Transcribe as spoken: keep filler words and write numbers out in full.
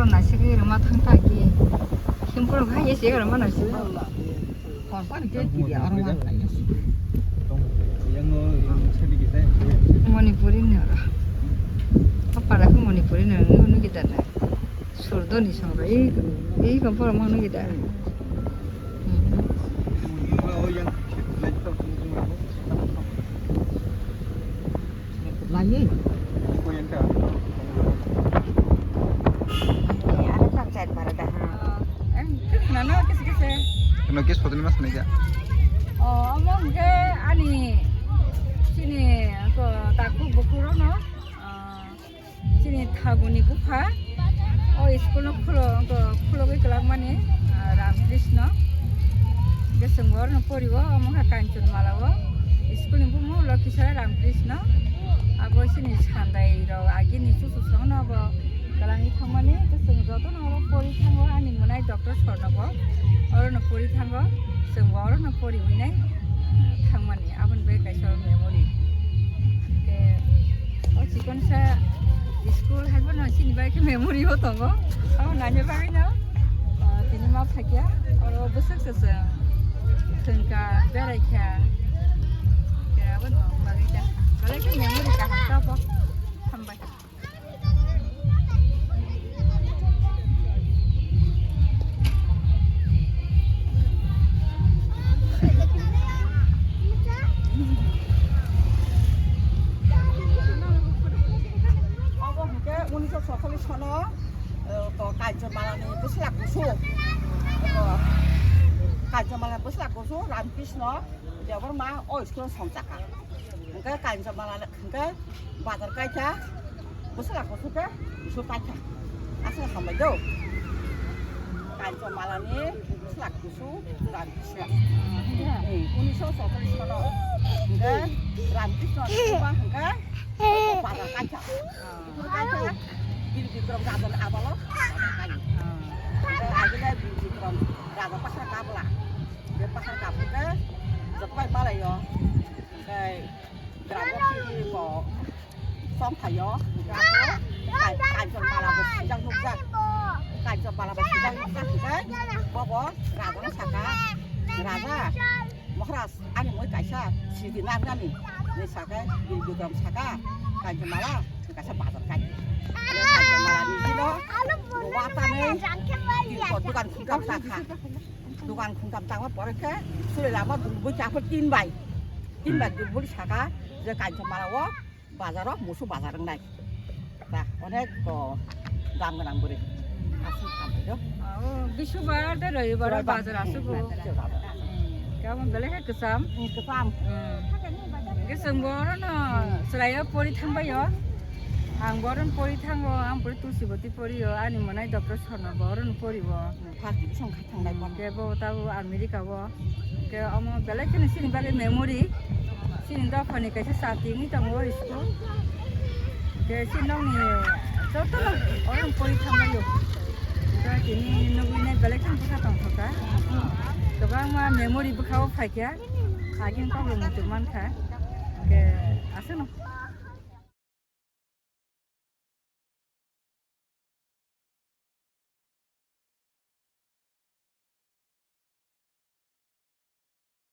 Naisik rwma thang ta ki. Himpur hai se rwma naisik. Hor pan ke ki ya aro wan lai. Manipuri ni aro. Apa dah Manipuri ni anu kita na. Surdoni song ro. Ih, ih, kompor manu kita. Hmm. Lagi. Ano pang chat para dah. Em, kis nana kis kis eh. Ano kis photo ni mas ni ja. Oh, omo hwnkhe ani chini ko takhuk bukhuk rokno, ah, chini thaguni bupha o school no khulo-, ko khulogwi kwlangmani, ah, Ramkrishna. Hwnkhe chwng bo oroni poriwo, omo kha Kanchanmala o. School ni bumung Lokhisora Ramkrishna. Abo chini sandai rok agini chuchusongno abo kwlangwi thangmani. Hwnkhe chwng jotono oro pori thango, ani mwnai Doctor Sorno bo orono pori thango. Chwng bo orono poriwi nai, ah, thangmani. Aboni bagwi kaisa memory. Hwnkhe o chikonsa school hai phano chini bai khe memory o tongo. Abo naina bagwi no, ah, tini ma phaikya, oro bwswk se chwng thwngkha, beraikha. Hwnkhe aboni bagwi ta belai khe memory kaham tabuk. Hambai. Obo hwnkhe unisho soicholish sono, eh, to Kanchanmalani bwsla kusu. To Kanchanmalani bwsla kusu Ramkrishna Debbarma o school songchakha. Hwnkhe Kanchanmala hwnkhe bazar kaikha, bwsla kusu khe kusu paikha. Aswk hambai do. Kanchanmalani bwsla kusu Ramkrishna. Hmm, unisho soicholish sono hwnkhe Ramkrishna ni buba hwnkhe bazar kaikha. Kaikha, Bir Bikram Raja ni abalo bazar kai. Hwnkhe agile Bir Bikram Raja pahar kabla. Be pahar kabla khe jotobai malaio. Hwnkhe Gramo kiri bo songphaio, gramo Kanchanmala bo swijak nukjak. Kanchanmala bo swijak nukjak hwnkhe bobo rajano saka, "Raja, Maharaj, ani mui kaisa sidi nangnani," hinwi sakhe, Bir Bikram saka, "Kanchanmala, kaisa bazar kai." Kanchanmala ni bino watani tirko dogan khungkam ta kha. Dogan khungkam tangma pore khe suri lama dulbui chapur tin bai. Tin bai dulbui saka je Kanchanmala o bazar o musu bazar wngnai. Ta onek ko dam gwnang bwrwi. Aswk hambai do. Oh, bisubar de roibar bazar aswk o. Bazar. Hmm, kamo belai khe kwcham. Hmm, kwcham. Hmm. Hwnkhe chwng bo orono chwraio pori thangbaio. Ang bo orono pori thango, ang pori Tulsibati porio, ani mwnai Doctor Sorno bo orono porio. First division khai thangnai bo. Hwnkhe bo tabuk America o. Hwnkhe omo belai kheno chini bagwi memory. Chini dophani kaisa chati wngwi tongo o school. Hwnkhe chini nokni jotono oro pori thanglaio. Hwnkhe tini nugwi nai belai kheno bwkha tongthokha. Kwbangma memory bwkha o phaikha. Agini kokno muchung mankha. Hwnkhe aswkno.